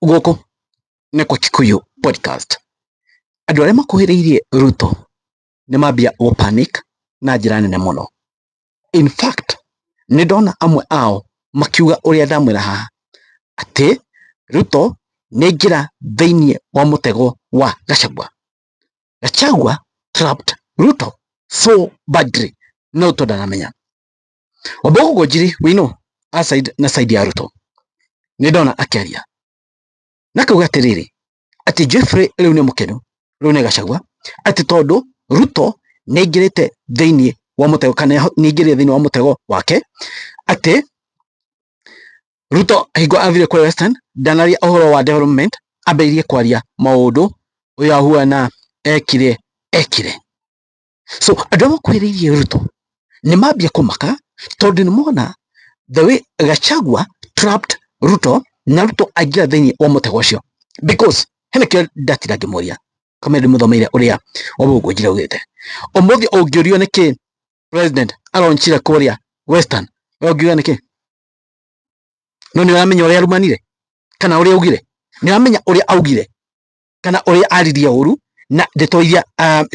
Gũkũ nĩ kwa Kikuyu Podcast. Andũ arĩa makuhĩrĩirie Ruto nĩ mambia gũ panic na njĩra nene mũno. In fact, nĩ ndona amwe ao makiuga ũrĩa ndamwĩra haha, atĩ Ruto nĩ aingĩra thĩinĩ wa mũtego wa Gachagua. Gachagua trapped Ruto so badly no Ruto ndaramenya. Wambogo Ngunjiri we know a side na side ya Ruto nĩ ndona akĩaria na akauga atĩrĩrĩ atĩ Jeffrey rĩu nĩ mũkenu rĩu nĩ Gachagua atĩ tondũ Ruto nĩ aingĩrĩte thĩinĩ wa mũtego kana nĩ aingĩrire thĩinĩ wa mũtego wake atĩ Ruto hingo athire kũrĩa Western ndanaria ũhoro wa development ambĩrĩirie kwaria maũndũ ũyũ ahuana ekire ekire. So andũ arĩa makuhĩrĩirie Ruto nĩ mambia kũmaka tondũ nĩ mona the way Gachagua trapped Ruto na Ruto aingĩra thĩinĩ wa mũtego ũcio because hena kĩo ndatira ngĩmũria kamwe ndĩmũthomeire ũrĩa Wambũgũ Njira augĩte ũmũthĩ ũngĩũrio nĩkĩ president aronchire kũrĩa Western we ũngiuga nĩkĩ no nĩ ũramenya ũrĩa arumanire kana ũrĩa augire nĩ ũramenya ũrĩa augire kana ũrĩa aririe ũru na ndeto iria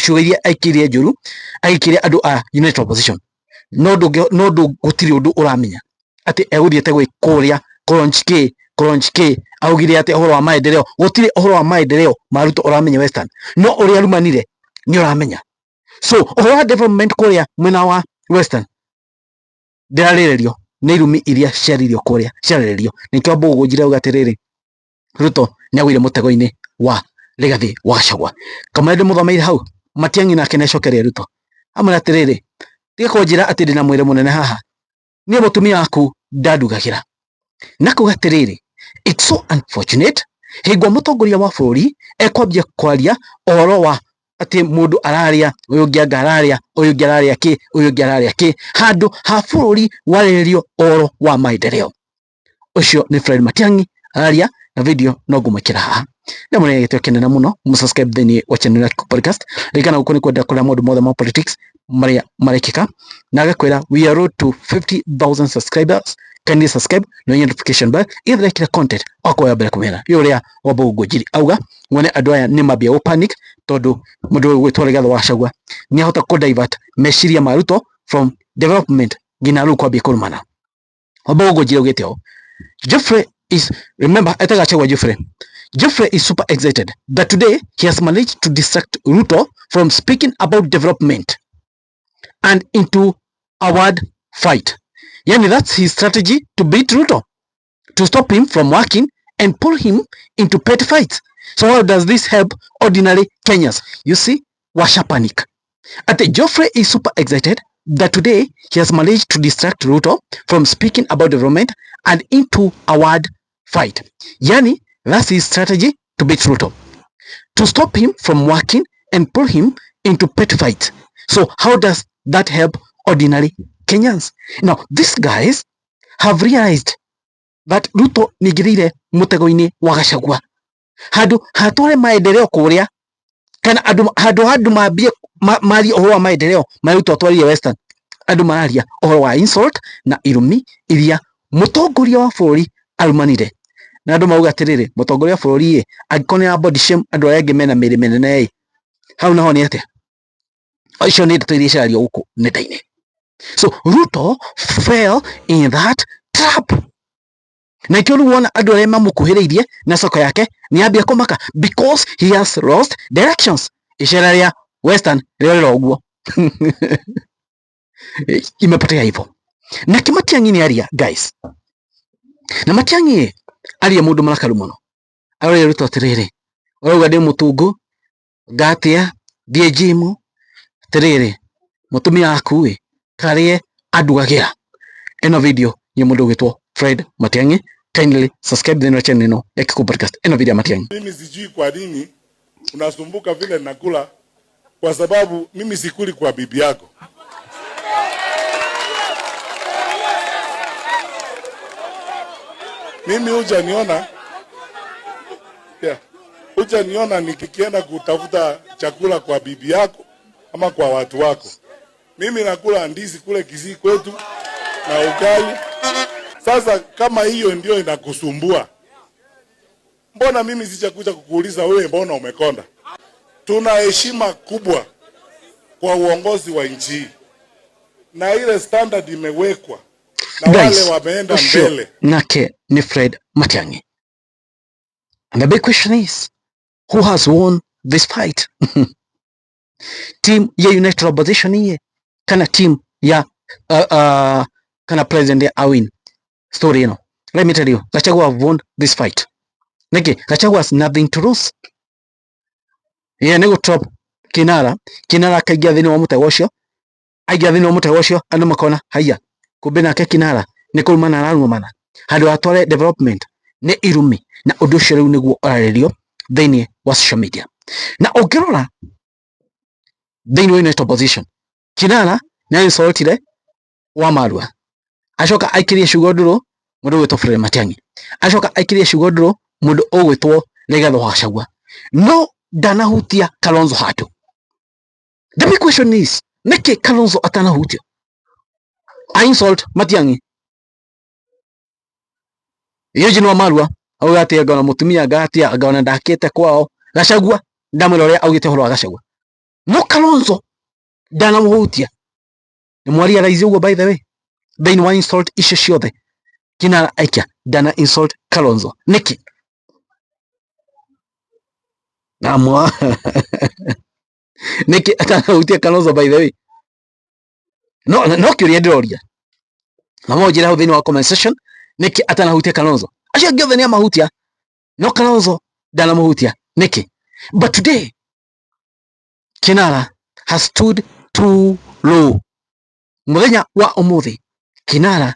ciugo iria aikĩrie njũru agĩkĩria andũ a United Opposition no ndũngĩ no ndũ gũtirĩ ũndũ ũramenya atĩ egũthiĩte gwĩ kũrĩa kũlaunch kĩ kũlaunch kĩ augire atĩ ũhoro wa maendeleo gũtirĩ ũhoro wa maendeleo ma Ruto ũramenya Western no ũrĩa arumanire nĩ ũramenya so ũhoro wa development kũrĩa mwena wa Western ndĩrarĩrĩrio nĩ irumi iria ciaririo kũrĩa ciarĩrĩrio nĩkĩo Mbũgũ Njira auga atĩrĩrĩ Ruto nĩ agũire mũtego-inĩ wa Rigathi wa Gachagua. Kamũira ndĩmũthomeire hau Matiang'i nake nĩ acokeria Ruto amwĩra atĩrĩrĩ tiga kũnjĩra atĩ ndĩna mwĩrĩ mũnene haha niĩ mũtumia waku ndandugagĩra na kuga atĩrĩrĩ it's so unfortunate hingo mũtongoria wa bũrũri ekwambia kwaria ũhoro wa atĩ mũndũ ararĩa ũyũ ũngĩ anga ararĩa ũyũ ũngĩ ararĩa kĩ ũyũ ũngĩ ararĩa kĩ handũ ha bũrũri warĩrĩrio ũhoro wa maendeleo. Ũcio nĩ Fred Matiang'i araria na video no ngũmwĩkĩra haha na mũnene gĩtĩo kĩnene mũno mũsubscribe thĩinĩ wa channel ya Kikuyu Podcast ririkana gũkũ nĩ kwenda kũrĩa maũndũ mothe ma politics marĩa marekĩka na agakwĩra we are road to 50000 subscribers kindly subscribe na notification bell ĩgetha kila content okorwo ya mbere kũmenya nĩ ũrĩa Wambũgũ Ngũnjiri auga mwene andũ aya nĩ mambia gũ panic tondũ mũndũ ũyũ ũgwĩtwo Rigathĩ wa Gachagua nĩ ahota kũ divert meciria ma Ruto from development nginya rĩu kwambia kũrumana. Wambũgũ Ngũnjiri augĩte ũũ Geoffrey is, remember, etaga Gachagua Geoffrey. Geoffrey is super excited that today he has managed to distract Ruto from speaking about development and into a word fight. Yani that's his strategy to beat Ruto, to stop him from working and pull him into petty fights. So how does this help ordinary Kenyans? You see, washa panic. Ate Geoffrey is super excited that today he has managed to distract Ruto from speaking about development and into a word fight. Yani, that's his strategy to beat Ruto, to stop him from working and pull him into petty fights. So how does that help ordinary Kenyans? Now, these guys have realized that Ruto nĩingĩrĩire mũtego-inĩ wa Gachagua handũ hatware maendeleo kũrĩa kana andũ handũ ha andũ mambie marie ũhoro wa maendeleo marĩa Ruto atwarire Western andũ mararia ũhoro wa insult na irumi iria mũtongoria wa bũrũri arumanire na andũ mauga atĩrĩrĩ mũtongoria wa bũrũri ĩ angĩkorwo nĩ body shame andũ arĩa angĩ mena mĩrĩ mĩnene ĩ hau naho nĩ atĩa icio nĩ ndeto iria cirario gũkũ nenda-inĩ so Ruto fell in that trap na ikĩo rĩu wona andũ arĩa mamũkuhĩrĩirie na soko yake nĩ ambia kũmaka because he has lost directions icera rĩa Western rĩorĩra ũguo imepotea hivyo na Matiang'i nĩ aria guys na Matiang'i aria mũndũ mũrakaru mũno aroria Ruto atĩrĩrĩ ũrauga ndĩ mũtungu ngatia thiĩ njimu atĩrĩrĩ mũtumia waku ĩ karĩe andugagĩra ĩno video nĩ mũndũ ũgwĩtwo Fred Matiang'i kindly subscribe thĩinĩ wa channel ĩno ya Kikuyu Podcast ĩno video ya Matiang'i Mimi sijui kwa nini unasumbuka vile nakula, kwa sababu mimi sikuli kwa bibi yako. Mimi hujaniona, yeah, hujaniona nikienda kutafuta chakula kwa bibi yako ama kwa watu wako. Mimi nakula ndizi kule Kisii kwetu na ugali. Sasa kama hiyo ndio inakusumbua, Mbona mimi sijakuja kukuuliza wewe, mbona umekonda? Tuna heshima kubwa kwa uongozi wa nchi hii na ile standard imewekwa na wale Guys, wameenda ucio mbele. Nake ni Fred Matiang'i. And the big question is, who has won this fight? Team ya United Opposition iye kana team ya kana president ya awin story ino. Let me tell you, Gachagua have won this fight. Niki, Gachagua has nothing to lose. Ye nĩ gũ drop Kinara, Kinara akaingia thĩinĩ wa mũtego ũcio, aingĩra thĩinĩ wa mũtego ũcio andũ makona haiya, kumbe nake Kinara nĩ kũrumana ararumana handũ atware development nĩ irumi, na ũndũ ũcio rĩu nĩguo ũrarĩrio thĩinĩ wa social media. Na ũngĩrora thĩinĩ wa United Opposition, Kinara nĩ insultire Wamarua, acoka aikirie ciugo ndũrũ mũndũ ũgwĩtwo Fred Matiang'i, acoka aikirie ciugo ndũrũ mũndũ ũgwĩtwo Rigathĩ wa Gachagua, no ndanahutia Kalonzo handũ. The big question is, nĩkĩ Kalonzo atanahutio? A insult Matiang'i, Eugene Wamalwa auga atĩ angona mũtumia anga atia angona ndakĩte kwao. Gachagua ndamwĩra ũrĩa augĩte ũhoro wa Gachagua, no Kalonzo ndanamuhutia. Nĩ mwarealize ũguo, by the way, thĩinĩ wa insult icio ciothe Kinara aikia ndana insult Kalonzo nĩkĩ? Namwa nĩkĩ atanahutia Kalonzo, by the way? No kĩũria ndĩroria na no njĩre hau thĩinĩ wa comment section, nĩkĩ atanahutia Kalonzo? Acio angĩ othe nĩ amahutia, no Kalonzo ndanamuhutia nĩkĩ? But today Kinara has stood too low. Muthenya wa umuthi Kinara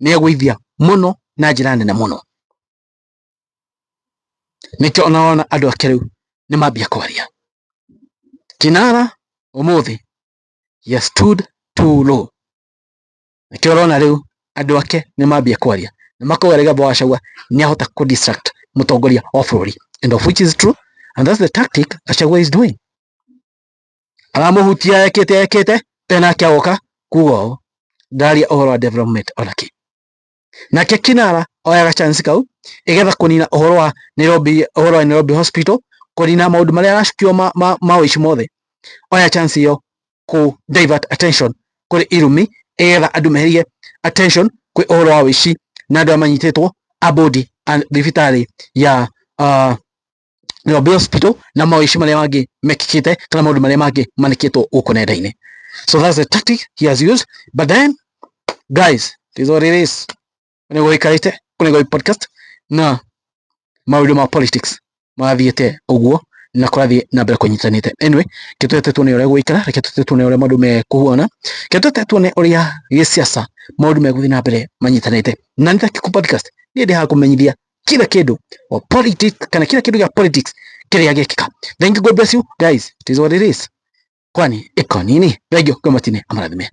nĩ agũithia mũno na njĩra nene mũno. Nĩkĩo ona wona andũ ake rĩu nĩ mambia kwaria. Kinara umuthi, he has stood too low. Nĩkĩo ũrona rĩu andũ ake nĩ mambia kwaria na makauga Rigathĩ wa Gachagua nĩ ahota kũ distract mũtongoria wa bũrũri, and of which is true, and that's the tactic Gachagua is doing. Aramuhutia ekĩte ekĩte tena nake agoka kuga ũũ, ndaria ũhoro wa development onakĩ. Nake Kinara oyaga chance kau igetha kũnina ũhoro wa Nairobi, ũhoro wa Nairobi Hospital, kũnina maũndũ marĩa aracukio ma ũici mothe. Oya chance ĩyo kũ divert attention kũrĩ irumi, igetha andũ meherie attention kwĩ ũhoro wa ũici na andũ arĩa manyitĩtwo a bodi thibitarĩ ya Nairobi Hospital na maũici marĩa mangĩ mekĩkĩte kana maũndũ marĩa mangĩ manĩkĩtwo gũkũ nenda-inĩ. So that's the tactic he has used. But then guys, it is what it is. Nĩguo gũikarĩte kũnĩgo podcast na maũndũ ma politics marathiĩte ũguo na kũrathiĩ na mbere kũnyitanĩte. Anyway, kĩtwete tuone ũrĩa gũikara, reke twete tuone ũrĩa maũndũ mekũhuana, kĩtwete tuone ũrĩa gĩsiasa maũndũ megũthiĩ na mbere manyitanĩte. Na nĩ ta podcast niĩ ndĩ haha kũmenyithia kila kĩndũ o politics kana kila kĩndũ gĩa politics kĩrĩa gĩkĩka. Thank you, God bless you guys, it is what it is. Kwani iko nini? Thank you, Ngai matine amarathime.